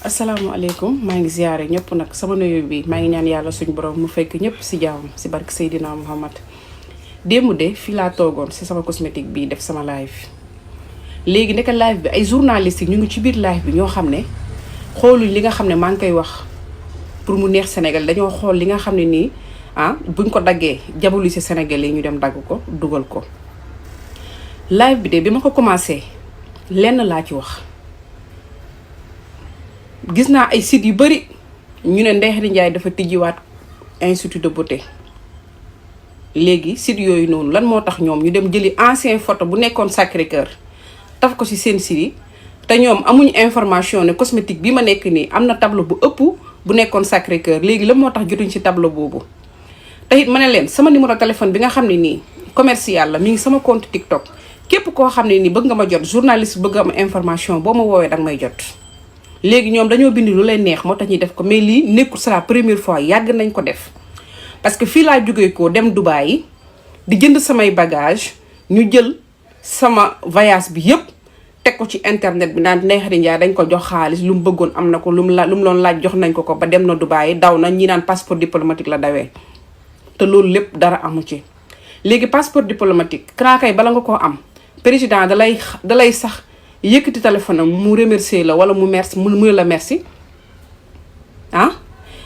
asalaamaaleykum maa ngi ziare ñëpp nag sama nuyu bi maa ngi ñaan yàlla suñu borom mu fekk ñëpp si jàmm si barke Seydina Muhammad démb de fii laa toogoon si sama cosmétique bi def sama live léegi nekk live bi ay journalistes yi ñu ngi ci biir live bi ñoo xam ne xooluñ li nga xam ne maa ngi koy wax pour mu neex Sénégal dañoo xool li nga xam ne nii buñ ko daggee jabalu si Sénégal yi ñu dem dagg ko dugal ko live bi de bi ma ko commencé lenn laa ci wax. gis naa ay sites yu bari ñu ne Ndeye Khady Ndiaye dafa tijjiwaat institut de beauté léegi sites yooyu noonu lan moo tax ñoom ñu dem jëli ancien photo bu nekkoon Sacré-Cœur taf ko ci seen site yi te ñoom amuñu information ne cosmétique bi ma nekk nii am na tableau bu ëpp bu nekkoon Sacré-Cœur léegi lan moo tax jotuñ ci tableau boobu. te it ma ne leen sama numéro téléphone bi nga xam ne nii commercial la mi ngi sama compte TikTok képp koo xam ne nii bëgg nga ma jot journaliste bëgg am information boo ma woowee danga may jot. léegi ñoom dañoo bind lu leen neex moo tax ñuy def ko mais lii nekkul c'est la première fois yàgg nañ ko def parce que fii laa jógee ko dem Dubaï di jënd samay bagage ñu jël sama voyage bi yëpp teg ko ci internet bi naan Ndeye Khady Ndiaye dañ ko jox xaalis lu mu bëggoon am na ko lu mu loon laaj jox nañ ko ba dem na Dubaï daw na ñi naan passeport diplomatique la dawee te loolu lépp dara amu ci. léegi passeport diplomatique kay bala nga koo am président dalay sax yëkkati téléphone am mu remercier la wala mu merci mu la merci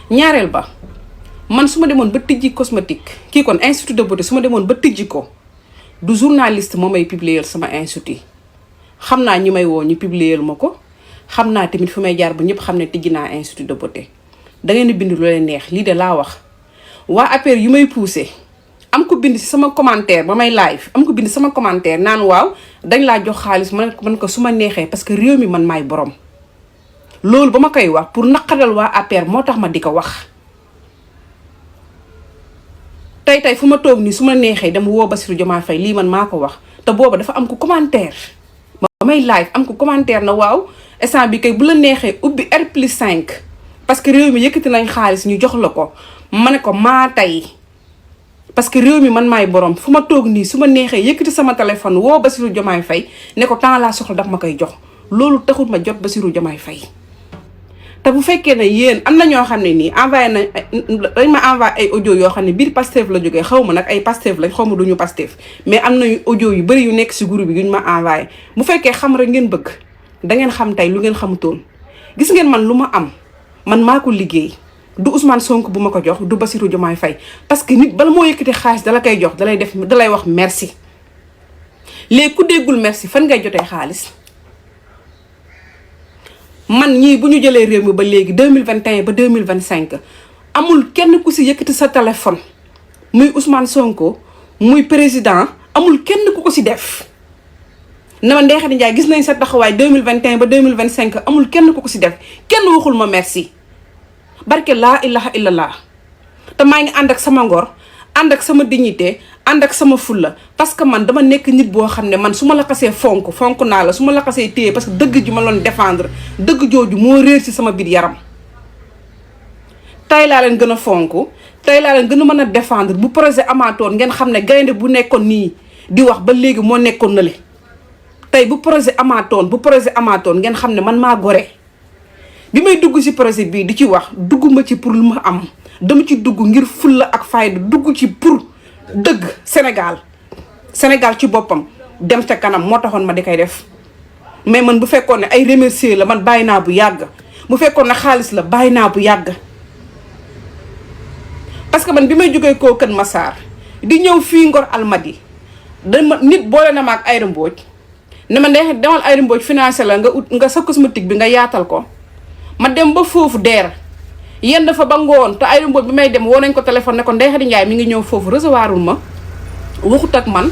ñaareel ba man su ma demoon ba tijji cosmétique kii kon institut de beauté su ma demoon ba tijji ko du journaliste moo may publier sama institut xam naa ñi may woo ñu publier ma ko xam naa tamit fu may jaar ba ñëpp xam ne tijji naa institut de beauté da ngeen di bind lu leen neex lii de laa wax waa affaire yu may poussé am ko bind ci sama commentaire ba may live am ko bind sama commentaire naan waaw dañ laa jox xaalis man ko su ma neexee parce que réew mi man maay borom loolu ba ma koy wax pour naqaral waa APR moo tax ma di ko wax tey fu ma toog nii su ma neexee dama woo Bassirou Diomaye Faye lii man maa ko wax te booba dafa am ko commentaire ba may live am ko commentaire na waaw instant bi kay bu la neexee ubbi R+5 parce que réew mi yëkkati nañ xaalis ñu jox la ko ma ne ko maa tey parce que réew mi man maay borom fu ma toog nii su ma neexee yëkkati sama téléphone woo Bassirou Diomaye Faye ne ko temps laa soxla daf ma koy jox loolu taxul ma jot Bassirou Diomaye Faye te bu fekkee ne yéen am na ñoo xam ne nii dañ ma envoyé ay audio yoo xam ne biir Pastef la jógee xaw ma nag ay Pastef lañ xaw ma duñu Pastef mais am na audio yu bëri yu nekk si groupe bi yuñ ma envoyé bu fekkee xam rek ngeen bëgg da ngeen xam tey lu ngeen xamutoon gis ngeen man lu ma am man maa ko liggéey du Ousmane Sonko bu ma ko jox du Bassirou Diomaye Faye parce que nit bala moo yëkkati xaalis dala koy jox dalay wax merci léegi ku déggul merci fan ngay jotee xaalis man ñii bu ñu jëlee réew mi ba léegi 2021 ba 2025 amul kenn ku si yëkkati sa téléphone muy Ousmane Sonko muy président amul kenn ku ko si def na ma Ndeye Khady Ndiaye gis nañ sa taxawaay 2021 ba 2025 amul kenn ku ko si def kenn waxul ma merci barke laa ilaha illallah te maa ngi ànd ak sama ngor ànd ak sama dignité ànd ak sama fulla parce que man dama nekk nit boo xam ne man su ma la xasee fonk naa la su ma la xasee téye parce que dëgg ji ma loon défendre dëgg jooju moo réer ci sama biir yaram tey laa leen gën a fonk tey laa leen gën a mën a défendre bu projet amaatoon ngeen xam ne gaynde bu nekkoon nii di wax ba léegi moo nekkoon na le tey bu projet amaatoon ngeen xam ne man maa gore bi may dugg ci projet bii di ci wax dugguma ci pour lu ma am dama ci dugg ngir fulla ak fayda dugg ci pour dëgg Sénégal ci boppam dem ca kanam moo taxoon ma di koy def mais man bu fekkoon ne ay remercier la man bàyyi naa bu yàgg bu fekkoon ne xaalis la bàyyi naa bu yàgg parce que man bi may jógee koo Kër Massar di ñëw fii Ngor Almadi dama nit boole na ma ak Aïda Mbodj ne ma Ndeye demal Aïda Mbodj financé la nga sa cosmétique bi nga yaatal ko ma dem ba foofu deer yenn dafa ba ngoon te Aïda Mbodj bi may dem woo nañ ko téléphone ne ko Ndeye Khady Ndiaye mi ngi ñëw foofu recevoirul ma waxut ak man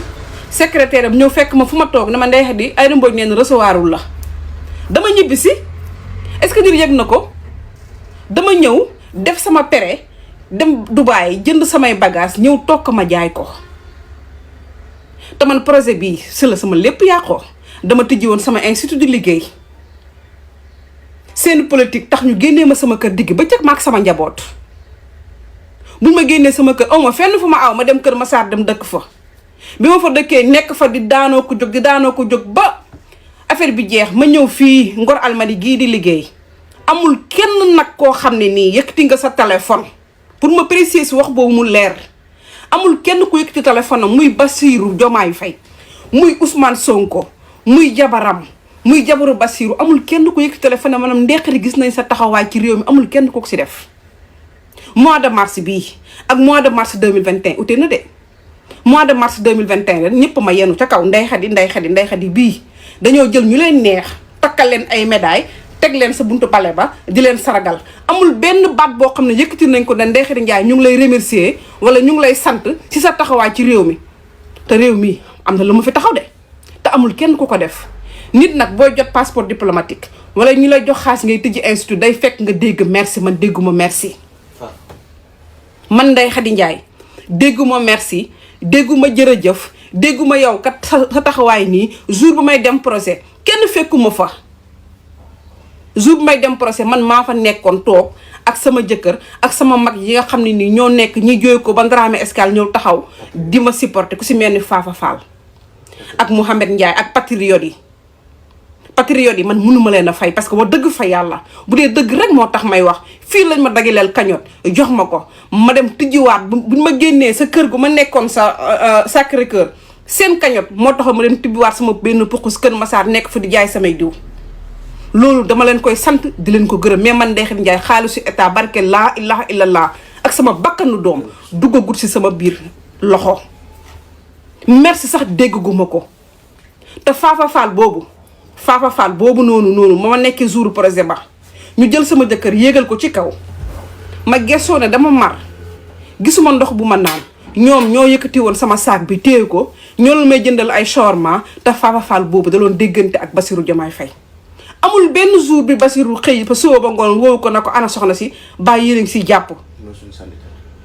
secrétaire am ñëw fekk ma fu ma toog ne ma Ndeye Khady Aïda Mbodj nee na recevoirul la dama ñibbi si est-ce que nit yëg na ko dama ñëw def sama pere dem Dubaï jënd samay bagage ñëw toog ma jaay ko te man projet bii si la sama lépp yàqoo dama tijji woon sama institut di liggéey seen politique tax ñu génnee ma sama kër digg ba cëg ma ak sama njaboot buñ ma génnee sama kër aw ma fenn fu ma aw ma dem Kër Massar dem dëkk fa bi ma fa dëkkee nekk fa di daanoo ko jóg ba affaire bi jeex ma ñëw fii Ngor Almadi gii di liggéey amul kenn nag koo xam ne nii yëkkati nga sa téléphone pour ma préciser si wax boobu mu leer amul kenn ku yëkkati téléphone am muy Bassirou Diomaye Faye muy Ousmane Sonko muy jabaram muy jabaru Bassirou amul kenn ku yëkkati téléphone am maanaam Ndeye gis nañ sa taxawaay ci réew mi amul kenn ku ko si def. mois de mars bii ak mois de mars 2021 ute na de mois de mars 2021 ren ñëpp ma yenu ca kaw Ndeye Khady bii dañoo jël ñu leen neex takkal leen ay médailles teg leen sa buntu bale ba di leen saragal amul benn baat boo xam ne yëkkati nañ ko ne Ndeye Khady Ndiaye ñu ngi lay remercier wala ñu ngi lay sant ci sa taxawaay ci réew mi te réew mi am na lu ma fi taxaw de te amul kenn ku ko def nit nag booy jot passeport diplomatique wala ñu lay jox xaas ngay tëjji institut day fekk nga dégg merci man dégguma merci man Ndeye Khady Ndiaye dégguma merci dégguma jërëjëf dégguma yow kat sa taxawaay nii jour bu may dem procès kenn fekkuma fa jour bu may dem procès man maa fa nekkoon toog ak sama jëkkër ak sama mag yi nga xam ne nii ñoo nekk ñi jooy ko ba Dramé Escale ñëw taxaw di ma supporter ku si mel ni Fafa Fall ak Mouhamed Ndiaye ak patriotes yi man mënuma leen a fay parce que wax dëgg fa yàlla bu dee dëgg rek moo tax may wax fii lañ ma dagaleel cagnotte jox ma ko ma dem tijjiwaat buñ ma génnee sa kër gu ma nekkoon sa Sacré-Cœur seen cagnotte moo tax ma dem tijjiwaat sama benn pukus Kër Massar nekk fa di jaay samay diw loolu dama leen koy sant di leen ko gërëm mais man Ndeye Khady Ndiaye xaalisu état barke laa ilaha illallah ak sama bakkanu doom duggagut si sama biir loxo merci sax dégguma ko te Fafa Fall boobu noonu ma nekkee jour projet ba ñu jël sama jëkkër yéegal ko ci kaw ma gëstoo ne dama mar gisuma ndox bu ma naan ñoom ñoo yëkkati woon sama saak bi téye ko ñoo la may jëndal ay shawarma te Fafa Fall boobu da doon déggante ak Bassirou Diomaye Faye amul benn jour bi Bassirou xëy ba suba ba ngoon woowu ko na ko ana soxna si bàyyi yéen a ngi siy jàpp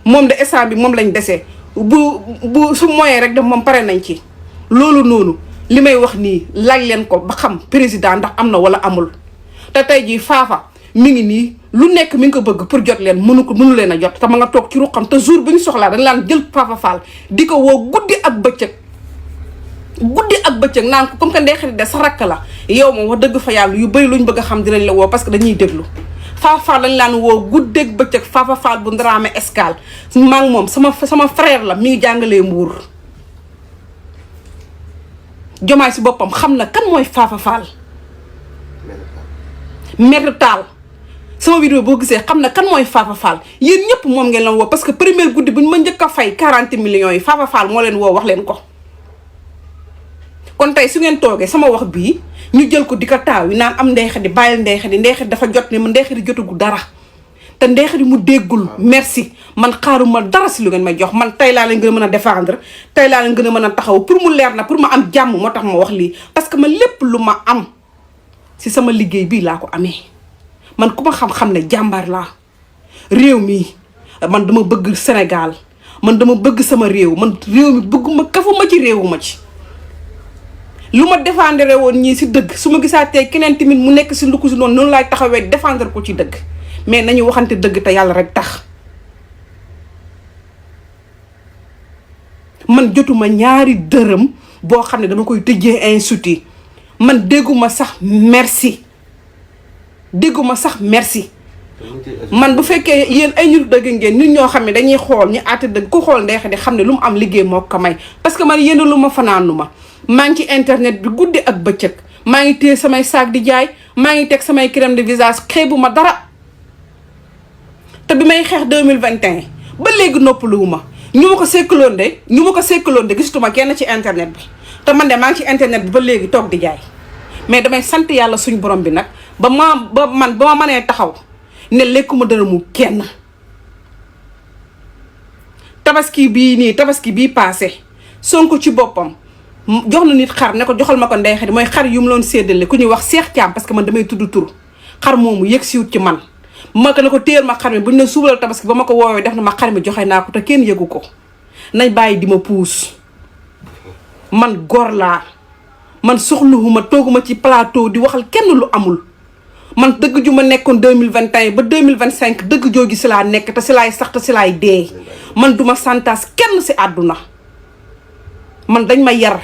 moom de instant bi moom lañ desee bu su moyee rek de moom pare nañ ci loolu noonu li may wax nii laaj leen ko ba xam président ndax am na wala amul te tey jii Fafa mi ngi nii lu nekk mi ngi ko bëgg pour jot leen mënu leen a jot te ma nga toog ci ruqam te jour bi ñu soxlaa dañ laan jël Fafa Fall di ko woo guddi ak bëccëg naan ko comme que Ndeye Khady de sa rakk la yow moom wax dëgg fa yàlla yu bëri luñ bëgg a xam dinañ la woo parce que dañuy déglu Fafa Fall dañ laan woo guddeeg bëccëg Fafa Fall bu Dramé Escale maa ngi moom sama frère la mi ngi jàngalee Mbuur Jomaay si boppam xam na kan mooy Fafa Fall Maître Tall sama vidéo boo gisee xam na kan mooy Fafa Fall yéen ñëpp moom ngeen la woo parce que première guddi bu ñu ma njëkk a fay 40 millions yi Fafa Fall moo leen woo wax leen ko kon tey su ngeen toogee sama wax bii ñu jël ko di ko taaw yi naan am Ndeye Khady bàyyil Ndeye Khady dafa jot ne ma Ndeye Khady jotagu dara te Ndeye Khady mu déggul merci man xaaruma dara si lu ngeen may jox man tey laa leen gën a mën a défendre tey laa leen gën a mën a taxaw pour mu leer na pour ma am jàmm moo tax ma wax lii parce que man lépp lu ma am si sama liggéey bii laa ko amee man ku ma xam-xam ne jàmbaar laa réew mi man dama bëgg Sénégal man dama bëgg sama réew man réew mi bëgguma kafuma ci réewuma ci lu ma défendre woon ñii si dëgg su ma gisaatee keneen tamit mu nekk si nduku si noonu laay taxawee défendre ko ci dëgg mais nañu waxante dëgg te yàlla rek tax man jotuma ñaari dërëm boo xam ne dama koy tëjee institut man dégguma sax merci man bu fekkee yéen ay ñu dëgg ngeen nit ñoo xam ne dañuy xool ñu àtte dëgg ku xool Ndeye Khady xam ne lu mu am liggéey moo ko may parce que man yéen lu ma fanaanu ma maa ngi ci internet bi guddi ak bëccëg maa ngi téye samay saak di jaay maa ngi teg samay crème de visage xeebu ma dara te bi may xeex 2021 ba léegi noppaluwuma ñu ma ko sekkaloon de gisatuma kenn ci internet bi te man de maa ngi ci internet bi ba léegi toog di jaay mais damay sant yàlla suñu borom bi nag ba ma mënee taxaw ne lekkuma dërëmu kenn tabaski bii paase Sonko ci boppam jox na nit xar ne ko joxal ma ko Ndeye Khady mooy xar yu mu loon séddale ku ñuy wax Cheikh Thiam parce que man damay tudd tur xar moomu yëg siwut ci man ma ko ne ko téyel ma xar mi bu ñu ne subalal tabaski ba ma ko woowee def na ma xar mi joxe naa ko te kenn yëgu ko nañ bàyyi di ma puus man góor laa man soxluwuma tooguma ci plateau di waxal kenn lu amul man dëgg ju ma nekkoon 2021 ba 2025 dëgg jooju si laa nekk te si laay sax te si laay dee man duma santaas kenn si àdduna man dañ ma yar